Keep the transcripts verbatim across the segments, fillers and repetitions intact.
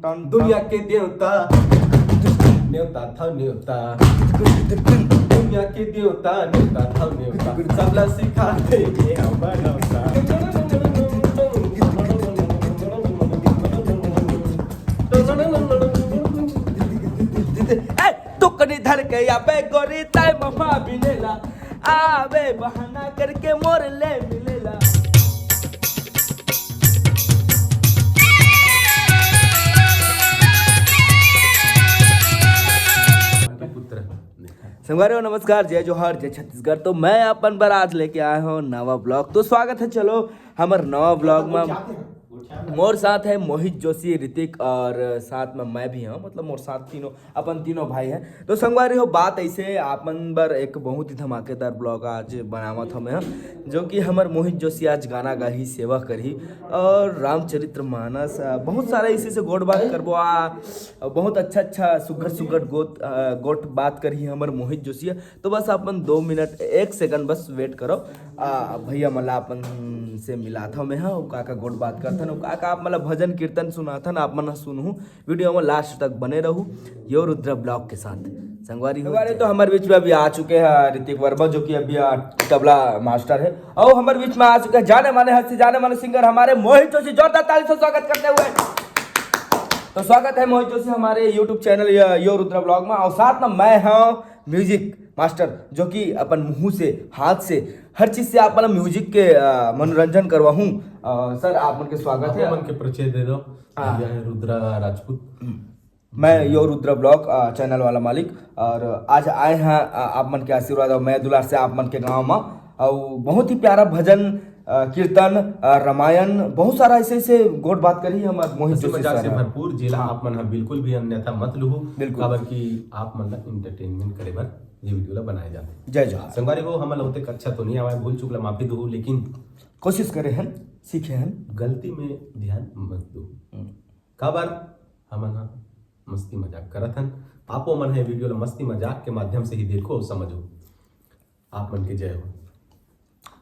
दुनिया के देवता, नेवता था नेवता। दुनिया के देवता, नेवता था नेवता। सबला सिखा दे ये हमर नौता। ए, टुकनी धर के आबे गोरी ताई ममा बिनेला, आवे बहाना करके मोर ले मिलेला। संगवारी हो, नमस्कार, जय जोहार, जय छत्तीसगढ़। तो मैं अपन बर आज लेके आए हव नवा ब्लॉग। तो स्वागत है, चलो, हमर नवा ब्लॉग में। मोर साथ है मोहित जोशी, ऋतिक और साथ में मैं भी हूँ, मतलब मोर साथ तीनों, अपन तीनों भाई हैं। तो संगवारी हो, बात ऐसे, आप मन बर एक बहुत ही धमाकेदार ब्लॉग आज बनावत हमें हम, जो कि हमर मोहित जोशी आज गाना गाही, सेवा करही और रामचरित्र मानस, अ, बहुत सारा इसी से गोठ बात करबो। आ, बहुत अच्छा अच्छा सुग्घर सुग्घर गोठ, अ, गोठ बात करही हमर मोहित जोशी। तो बस अपन दो मिनट, एक सेकंड बस वेट करो। आ, भैया मन ला अपन से मिलाथव मैं, हाँ, का का गोठ बात करथन, का का आप मन ला भजन कीर्तन सुनाथन, आप मन सुनहू। वीडियो में लास्ट तक बने रहू, यो रुद्र ब्लॉग के साथ। संगवारी हो, संगवारी तो हमर बीच में अभी आ चुके हैं ऋतिक वर्मा, जो कि अभी, आ, तबला मास्टर है, और हमर बीच में आ चुके हैं जाने माने हस्ती, जाने माने सिंगर हमारे मोहित जोशी। जोरदार ताली से स्वागत करते हुए। तो स्वागत है मोहित जोशी हमारे YouTube चैनल यो, यो रुद्र ब्लॉग में, और साथ में मैं हूँ म्यूजिक मास्टर, जो कि अपन मुंह से, हाथ से, हर चीज से आप मन म्यूजिक के, अ, मनोरंजन करवाहूँ। अ, सर, आप मन के स्वागत आप है। मन के परिचय दे दो। हाँ। भैया है रुद्रा राजपूत। हम्म। मैं यो रुद्रा ब्लॉग, अ, चैनल वाला मालिक, और आज आए हैं, अ, आप मन के आशीर्वाद और मया दुलार से आप मन के गाँव में, और बहुत ही प्यारा भजन, अ, कीर्तन, अ, रामायण, बहुत सारा ऐसे ऐसे गोठ बात करही हमर मोहित हंसी जोशी मजाक सर से है। भरपूर, जेला हाँ। आप मन ह बिल्कुल भी अन्यथा मत लुहू, बिल्कुल। काबर कि आप मन ला एंटरटेनमेंट करे बर ये वीडियो ला बनाए जाथे। जय जोहार। संगवारी हो, हमन ला ओतेक अच्छा तो नहीं आवाए, भूल चूक ला माफी दुहू, लेकिन कोशिश करे हन, सीखे हन। गलती में ध्यान मत दो। हम्म। काबर हमन ह मस्ती मजाक करत हन, आपो मन ह ये वीडियो ला मस्ती मजाक के माध्यम से ही देखो और समझो। आप मन के जय हो।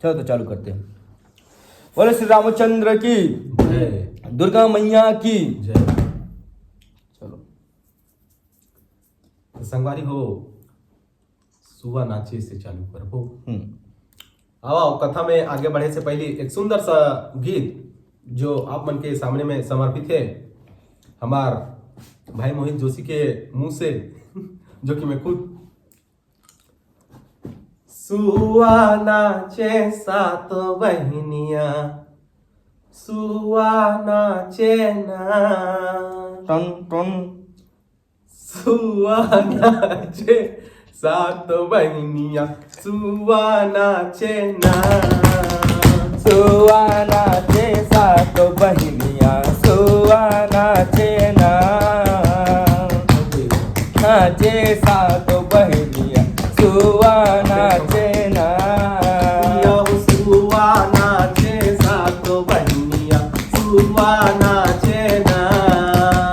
चलो तो चालू करते हैं। बोले श्री रामचंद्र की, जय। दुर्गा मैया की। जय। चलो। तो संगवारी हो, सुआ नाचे से चालू करबो। हम्म। आवा, कथा में आगे बढ़े से पहले एक सुंदर सा गीत जो आप मन के सामने में समर्पित है, हमार भाई मोहित जोशी के मुंह से, जो कि मैं खुद सुआ नाचे सात बहिनिया, सुआ नाचे ना। टन टन। सुआ नाचे सात बहिनिया, सुआ नाचे ना। सुआ नाचे सात बहिनिया, सुआ नाचे ना। नाचे सात बहिनिया, सुआ नाचे ना। यहो सुआ नाचे सात बहिनिया, सुआ नाचे ना।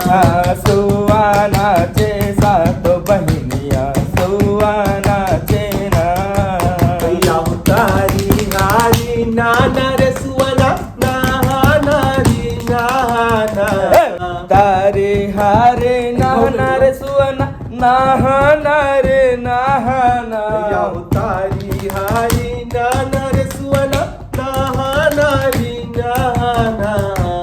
हाँ, सुआ नाचे सात बहिनिया, सुआ नाचे ना। यहो तारी हारी नाना रे सुअना, नहाना रे नहाना। तारी हारी नाना रे सुअना, नहाना रे नहाना। यहो तारी हारी नाना रे सुअना, नहाना रे नहाना।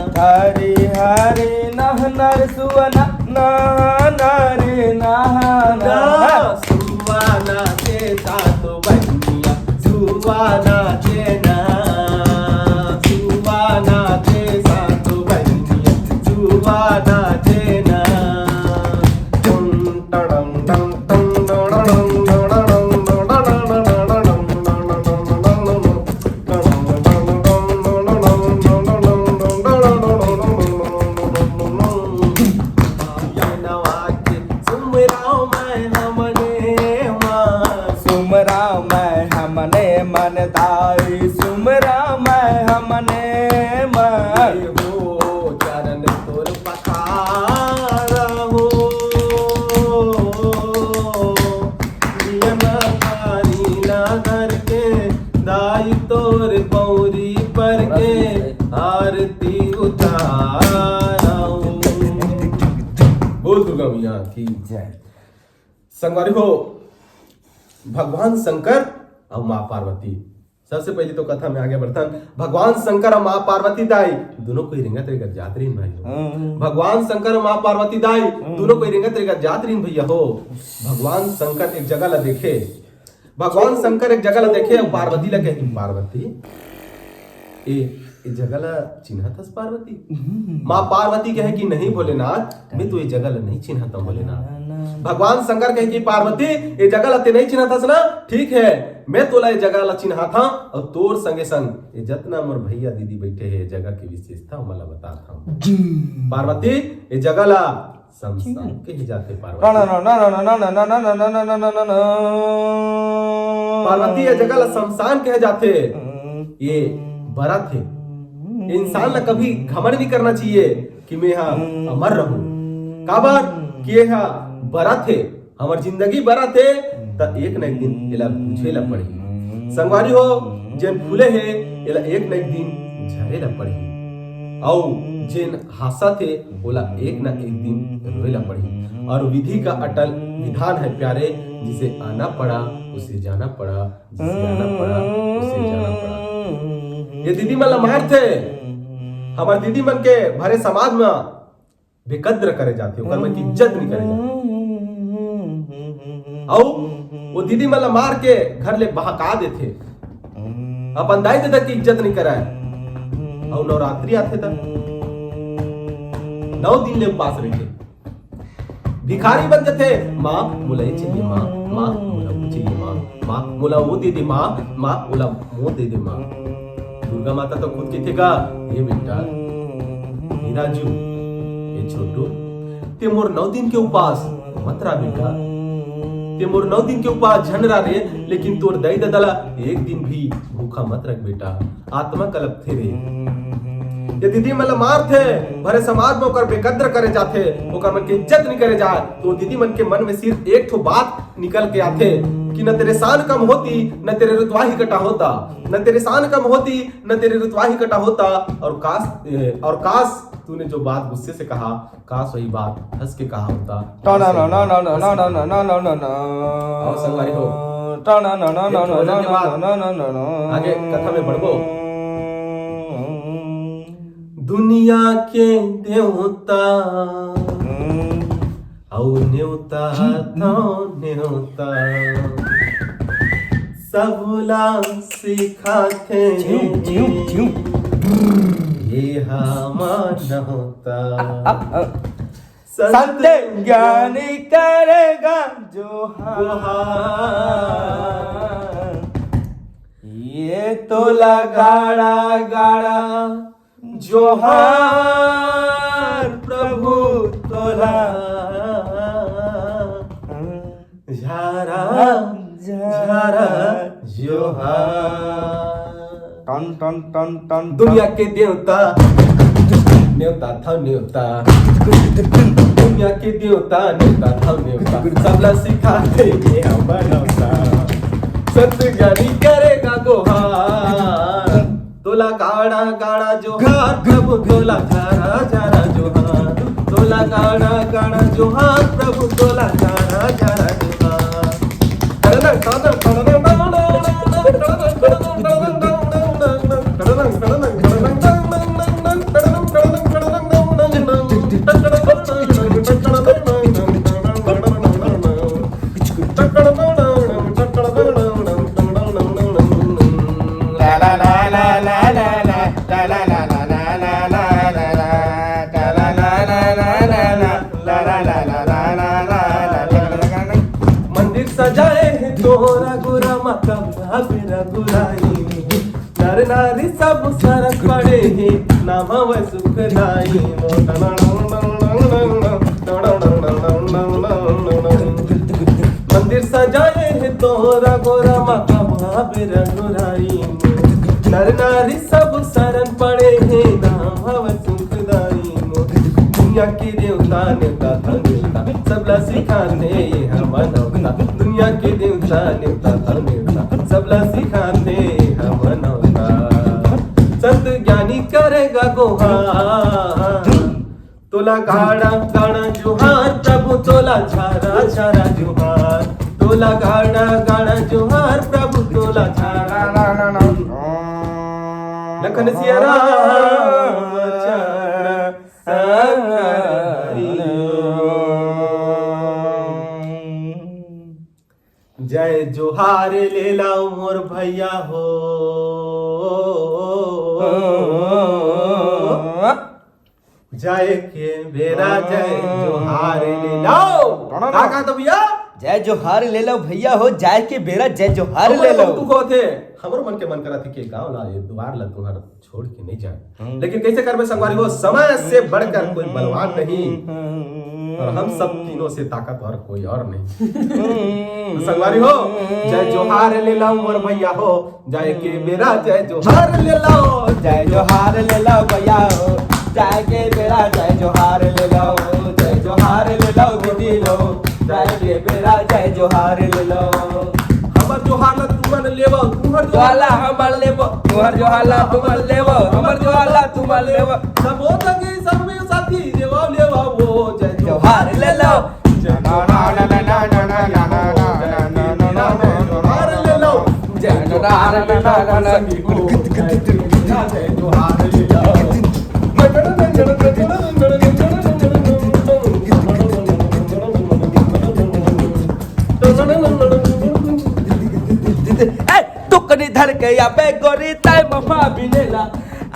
तारी हारी नाना रे सुअना, नहाना रे नहाना। ना, सुआ नाचे सात बहिनिया, सुआ नाचे ना। सुआ नाचे सात बहिनिया, सुआ नाचे ना। टुन टड़ंग टंग टंग टड़ंग टड़ंग टड़ंग। सुमराव मैं हमने मन, सुमराव मैं हमने मन दाई, सुमराव मैं हमने मन। हो चरण तोर पखार। मैया की जय। संगवारी हो, भगवान शंकर अउ माँ पार्वती, सबसे पहले तो कथा में आगे बढ़थन। भगवान शंकर अउ माँ पार्वती दाई दोनों कोई रेंगत रेंगत जात रहिन भाई हो। हम्म। भगवान शंकर अउ माँ पार्वती दाई हम्म। दोनों कोई रेंगत रेंगत जात रहिन भैया हो। भगवान शंकर एक जगह ला देखे, भगवान शंकर एक जगह ला देखे अउ पार्वती ला कहे कि पार्वती, ए, ए जगह ला चिन्हत हस पार्वती? हम्म। माँ पार्वती कहे कि नहीं भोलेनाथ, मैं तो ए जगह ला नहीं चिन्हत हूँ भोलेनाथ। भगवान शंकर कहे कि पार्वती, ए जगह ला ते नहीं चिन्हत हस ना? ठीक है, मैं तोला ए जगह ला चिन्हात हूँ अउ तोर संगे संग ए जतना मोर भैया दीदी बैठे हे, ए जगह के विशेषता ओमन ला बतात हूँ। पार्वती, ए जगह ला शमशान कहे जाथे पार्वती। पार्वती, ये जगह ला शमशान कहे जाथे। ये बरत हे। इंसान ला कभी घमंड नहीं करना चाहिए कि मैं हा अमर रहूं। काबर कि ये हा बरत हे, हमर जिंदगी बरत हे, त एक न एक दिन एला बुझे ला पड़ही। संगवारी हो, जेन फूले हे, एला एक न एक दिन झरे ला पड़ही। अउ जेन हांसत हे, ओला एक ना एक दिन रोए ला पड़ही। और विधि का अटल विधान है प्यारे, जिसे आना पड़ा, उसे जाना पड़ा, जिसे आना पड़ा, उसे जाना पड़ा। ये दीदी मन ला मारथे, हमर दीदी मन के भरे समाज में बेकद्र करे जाथे, ओकर मन के इज्जत नहीं करे जाथे। अउ वो दीदी मन ला मार के घर ले बहका देथे, अपन दाई ददा के इज्जत नहीं करय। अउ नवरात्रि आथे त नौ दिन ले उपास रहिथे, भिखारी बन जथे। माँ मोला ये चाहिए माँ, माँ मोला वो चाहिए माँ, माँ मोला वो दे दे माँ, माँ मोला वो दे दे माँ। दुर्गा माता तो खुद कहिथे गा, "ए बेटा, ए राजू, ए छोटू, ते मोर नौ दिन के उपास मत रह बेटा, ते मोर नौ दिन के उपास झन रह रे, लेकिन तोर दाई ददा ला एक दिन भी भूखा मत रख बेटा, आत्मा कलपथे रे।" ये दीदी मन ला मारथे, भरे समाज में ओकर बेकद्र करे जाथे, ओकर मन के इज्जत नहीं करे जाए, तो दीदी मन के मन में सिर्फ एक ठो बात निकल के आथे कि न तेरे शान कम होती, न तेरे रुतवा ही कटा होता, न तेरे शान कम होती, न तेरे रुतवा ही कटा होता। और काश, ए, और काश तूने जो बात गुस्से से कहा, काश वही बात हंस के कहा होता। और संगवारी हो, एक ठो भजन के बाद आगे कथा में बढ़बो। दुनिया के देवता अउ नेवता, थव नेवता, सबला सिखाथे। ये हा मानवता। संत ज्ञानी करेगा जोहार। ये तोला गाड़ा गाड़ा जोहार प्रभु तोला। झारा झारा जोहार। टन टन टन टन। दुनिया के देवता, नेवता थव नेवता। दुनिया के देवता, नेवता थव नेवता, सबला सिखाथे ये हमर नेवता। सत ज्ञानी करेगा गोहार। तोला गाड़ा गाड़ा जोहार प्रभु, तोला झारा झारा जोहार। तोला गाड़ा गाड़ा जोहार प्रभु, तोला झारा झारा जोहार। मंदिर सजाए हे तोरा गोरा मा कमला बेरा गुराई। नर नारी सब सरन पड़े हे, नाम हवय सुखदाई। मंदिर सजाए हे तोरा गोरा मा कमला बेरा गुराई। नर नारी सब सरन पड़े हे, नाम हवय सुखदाई। दुनिया के देवता नेवता थव नेवता, सबला सिखाथे ये हमर नेवता। दुनिया के देवता नेवता थव नेवता, सबला सिखाथे ये हमर नेवता। संत ज्ञानी करेगा गोहार। तोला गाड़ा गाड़ा जोहार प्रभु, छारा छारा जोहार, तोला गाड़ा गाड़ा जोहार, प्रभु तोला छारा। लखन सिया राम चंद्र संग हरि ओम। जय जोहार ले लाओ मोर भैया हो, जाए के बेरा जय जोहार ले लाओ। का कहा तो भैया? जय जोहार ले लाओ भैया हो, जाए के बेरा जय जोहार ले लाओ। तू कहते हमर मन के मन करत हे के गाँव ला, ये दुआर ला तुम्हारा छोड़ के नहीं जाए। लेकिन कैसे करबे संगवारी हो, समय से बढ़कर कोई बलवान नहीं, और हम सब तीनों से ताकतवर कोई और नहीं। तो संगवारी हो, जय जोहार ले लाओ मोर भैया हो, जाए के बेरा जय जोहार ले लाओ। जय जोहार ले लाओ भैया हो, जाए के बेरा जय जोहार ले लाओ। जय जोहार ले लाओ दीदी लो, जाए के बेरा जय जोहार ले लाओ। हमर जोहार ला तुमन लेवो, तुहर जोहार ला हमर लेवो, तुहर जोहार ला तुमन लेवो, हमर जोहार ला तुमन लेवो। सबो संगी सब में साथी लेवो, लेवो वो जय जोहार ले लाओ। जय जोहार ले लाओ। जय जोहार ले लाओ। जय जोहार ले लाओ। ए, टुकनी धर के आबे गोरी तय ममा बिनेला,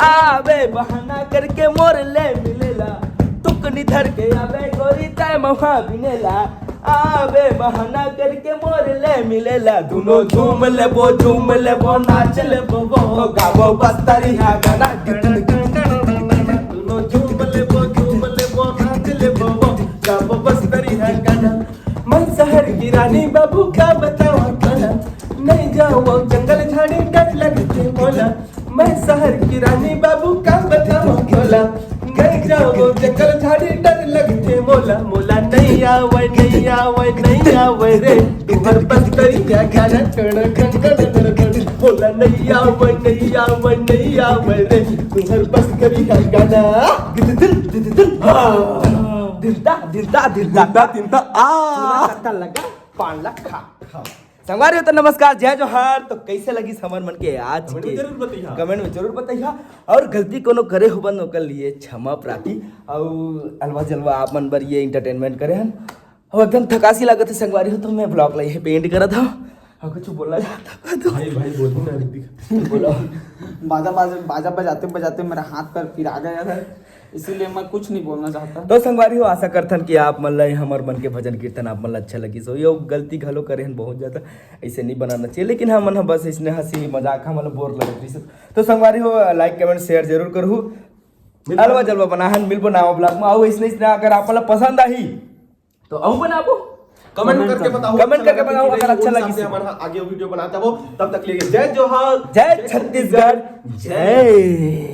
आबे बहाना करके मोर ले मिलेला। टुकनी धर के आबे गोरी तय ममा बिनेला, आबे बहाना करके मोर ले मिलेला। दुनो झूम लेबो, झूम लेबो, नाच लेबो, वो गाबो बस्तरिया गाना। दुनो झूम लेबो, झूम लेबो, नाच लेबो, वो गाबो बस्तरिया गाना। मैं शहर की रानी बाबू का बतावा गाना, नहीं जाओ वो जंगल झाड़ी डर लगते बोला। मैं शहर की रानी बाबू का बतावा बोला, नहीं जाओ वो जंगल झाड़ी डर लगते मोला। मोला नहीं आवे, नहीं आवे, नहीं आवे रे, तुहर बस्तरिया गाना। मोला नहीं आवे, नहीं आवे, नहीं आवे रे, तुहर बस्तरिया गाना। दिल दा, दिल दा, दिल दा। दिल दा, आ। लगा पान ला खा। संगवारी हो तो नमस्कार, जय जोहार। तो कैसे लगिस हमर मन के आज के? कमेंट में जरूर बताइहा। और गलती कोनो करे होबन ओकर लिए क्षमा प्रार्थी। और अलवा जलवा आप मन बर ये एंटरटेनमेंट करे हन। और एकदम थकासी लागत हे संगवारी हो, तो मैं ब्लॉग ला यहीं पे एंड करत हूँ। और कुछ बोलना चाहता हो तो? भाई, भाई, बोल ना, ऋतिक। बोलो। बाजा, बाजा, बाजा बजाते बजाते मेरा हाथ पैर पिरा गया था, इसीलिए मैं कुछ नहीं बोलना चाहता। तो संगवारी हो, आशा करथन कि आप मन ला हमर मन के भजन कीर्तन आप मन ला अच्छा लगिस होही। गलती घलो करे हन बहुत ज्यादा, ऐसे नहीं बनाना चाहिए, लेकिन हमन ह बस इसने हंसी मजाक हमन ला बोर लगत रहिस। तो संगवारी हो, लाइक कमेंट शेयर जरूर करहू। अलवा जलवा बनाहन, मिलबो नवा ब्लॉग में। अउ इसने इसने अगर आप मन ला पसंद आही तो अउ बनाबो। कमेंट करके बताओ, कमेंट करके बताओ अगर अच्छा लगिस। हमन आगे वीडियो बनाता हो, तब तक के लिए जय जोहार, जय छत्तीसगढ़, जय।